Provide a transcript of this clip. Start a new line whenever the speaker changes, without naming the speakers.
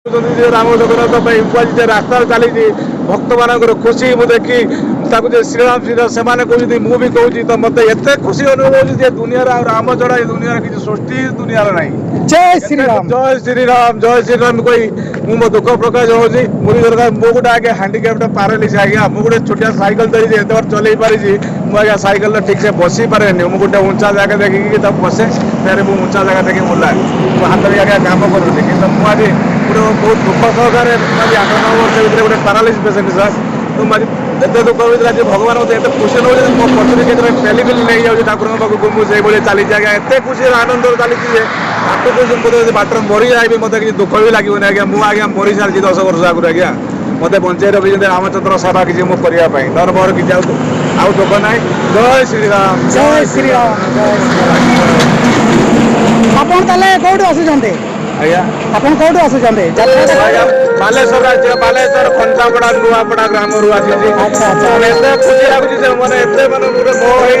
ଯେ ରାମ ଜଗନ୍ନାଥ ପାଇଁ ମୁଁ ଆଜି ଯେ ରାସ୍ତାରେ ଚାଲିଛି, ଭକ୍ତମାନଙ୍କର ଖୁସି ମୁଁ ଦେଖି ତାକୁ ଯେ ଶ୍ରୀରାମ ଶ୍ରୀରାମ ସେମାନେ କହୁଛନ୍ତି, ମୁଁ ବି କହୁଛି। ତ ମୋତେ ଏତେ ଖୁସି ଅନୁଭବ ହେଉଛି ଯେ ଦୁନିଆରେ ଆଉ ରାମ ଛଡ଼ା ଏ ଦୁନିଆରେ କିଛି ସୃଷ୍ଟି ଦୁନିଆରେ ନାହିଁ।
ଜୟ ଶ୍ରୀରାମ।
ଜୟ ଶ୍ରୀରାମ, ଜୟ ଶ୍ରୀରାମ କହି ମୁଁ ମୋ ଦୁଃଖ ପ୍ରକାଶ ହେଉଛି। ମୁଁ ଦରକାର, ମୁଁ ଗୋଟେ ଆଜ୍ଞା ହ୍ୟାଣ୍ଡିକ୍ୟାପ୍ଟ, ପାରାଲିସ୍ ଆଜ୍ଞା। ମୁଁ ଗୋଟେ ଛୋଟିଆ ସାଇକେଲ ଧରିଛି, ଏତେ ବାଟ ଚଲେଇ ପାରିଛି। ମୁଁ ଆଜ୍ଞା ସାଇକେଲରେ ଠିକ୍ ସେ ବସି ପାରେନି। ମୁଁ ଗୋଟେ ଉଞ୍ଚା ଜାଗା ଦେଖିକି ତାକୁ ବସେ, ଫେରେ ମୁଁ ଉଞ୍ଚା ଜାଗା ଦେଖିକି ବୁଲାଏ। ମୋ ହାତ ବି ଆଜ୍ଞା କାମ କରୁନି। କିନ୍ତୁ ମୁଁ ଆଜି ଗୋଟେ ବହୁତ ଦୁଃଖ ସହକାରେ, ମୁଁ ଆଜି 8-9 ବର୍ଷ ଭିତରେ ଗୋଟେ ପାରାଲିସ୍ ପେସେଣ୍ଟ ସାର୍। ମୁଁ ଆଜି ଏତେ ଦୁଃଖ ଭିତରେ ଆଜି ଭଗବାନ ମୋତେ ଏତେ ଖୁସି ନେଉଛନ୍ତି, ମୋ ପଛରେ କେତେବେଳେ ପେଲି ପେଲି ନେଇଯାଉଛି ଠାକୁରଙ୍କ ପାଖକୁ। ମୁଁ ସେଇଭଳି ଚାଲିଛି ଆଜ୍ଞା, ଏତେ ଖୁସିରେ ଆନନ୍ଦରେ ଚାଲିଛି ଯେ ବାଟ ଖୁସି। ମୁଁ ଯଦି ବାଟରେ ମରିଯାଇବି, ମୋତେ କିଛି ଦୁଃଖ ବି ଲାଗିବନି ଆଜ୍ଞା। ମୁଁ ଆଜ୍ଞା ମରି ସାରିଛି 10 ବର୍ଷ ଆଗରୁ ଆଜ୍ଞା। ମୋତେ ବଞ୍ଚେଇ ରଖିଛନ୍ତି ରାମଚନ୍ଦ୍ର ସେବା କିଛି ମୁଁ କରିବା ପାଇଁ। ନହେଲେ ମୋର କିଛି ଆଉ ଦୁଃଖ ନାହିଁ। ଜୟ ଶ୍ରୀରାମ।
ଜୟ ଶ୍ରୀରାମ, ଜୟ ଶ୍ରୀରାମ। ଆପଣ ତାହେଲେ କୋଉଠୁ ଆସୁଛନ୍ତି?
ଆଜ୍ଞା?
ଆପଣ କୋଉଠୁ ଆସୁଛନ୍ତି ଯାତ୍ରାଟା?
ଆଜ୍ଞା, ବାଲେଶ୍ୱର ରାଜ୍ୟ, ବାଲେଶ୍ୱର ଖନ୍ତାପଡ଼ା ନୂଆପଡ଼ା ଗ୍ରାମରୁ ଆସିଛି।
ଆଚ୍ଛା, ଆଚ୍ଛା।
ମାନେ ଏତେ ଖୁସି ଲାଗୁଛି ଯେ ମାନେ ଏତେ ମାନେ ଗୋଟେ ମୋହ ହେଇଯାଇଛି।